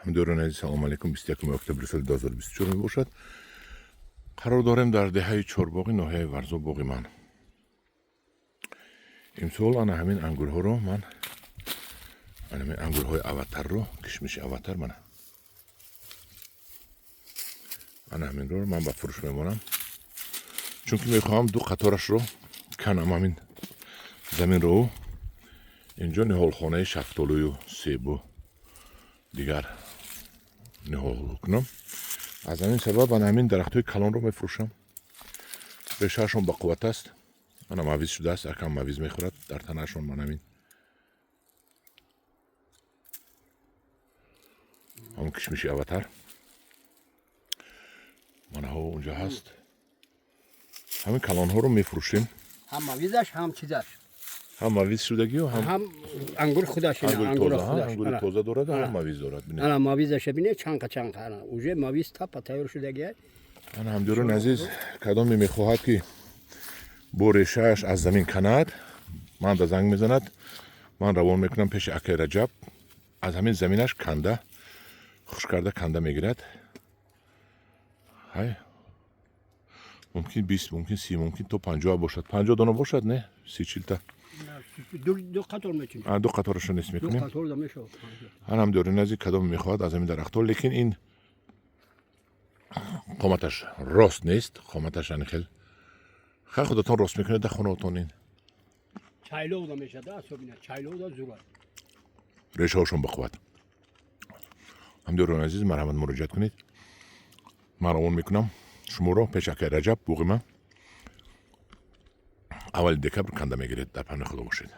Ҳамдиёрони азиз, салому алайкум. 21 октябри соли 2024 мебошад. Қарор дорем дар деҳаи Чорбоғи ноҳияи Варзоб, боғи ман. Имсол ана ҳамин ангурҳоро ман, ана ҳамин ангурҳои аватарро, кишмиши аватар, мана ана ҳаминро ман ба фурӯш мемонам, чунки мехоҳам ду қаторашро канам, ҳамин заминро инҷо ниҳолхонаи шафтолую себу дигар ниҳол кунам. Аз ҳамин сабаб ана ҳамин дарахтҳои калонро мефурӯшам. Решаашон бақувват аст. Мана, мавиз шудааст, акам мавиз мехӯрад дар танаашон. Ман ҳамин ҳамон кишмиши аватар манаҳо унҷа ҳаст. Ҳамин калонҳоро мефурӯшем. Ҳам мавизаш, ҳам чизаш. Ҳам мавиз шудагиу ҳам ҳам ангур худаш. Ангури тоза дорад, ҳам мавиз дорад. Ана мавизаша бине, чанқа чанқа, ана уже мавиз тапа тайёр шудагия. Ана, ҳамдиёрони азиз, кадоме мехоҳад, ки бо решааш аз замин канад, манда занг мезанад, ман равон мекунам пеши акай Раҷаб. Аз ҳамин заминаш канда, хуш карда канда мегирад. Ҳай, мумкин 20, мумкин 30, мумкин то 50 бошад. 50 дона бошад, не, си чилта. Ду қатор мекунем. Ду қаторашо нест мекунем. Ана, ҳамдиёрони азиз, кадоме мехоҳад аз ҳамин дарахтҳо, лекин ин қоматаш рост нест, қоматаш ани хел. Хай, худатон рост мекунед дар хонаотон ин. Чайловда мешад, асобина чайловда зура. Решаҳошон бақувват. Ҳамдиёрони азиз, марҳамат, муроҷиат кунед, ман равон мекунам шуморо пеш акай Раҷаб, боғи ман. Аввали декабр канда мегиред. Дар паноҳи Худо бошед.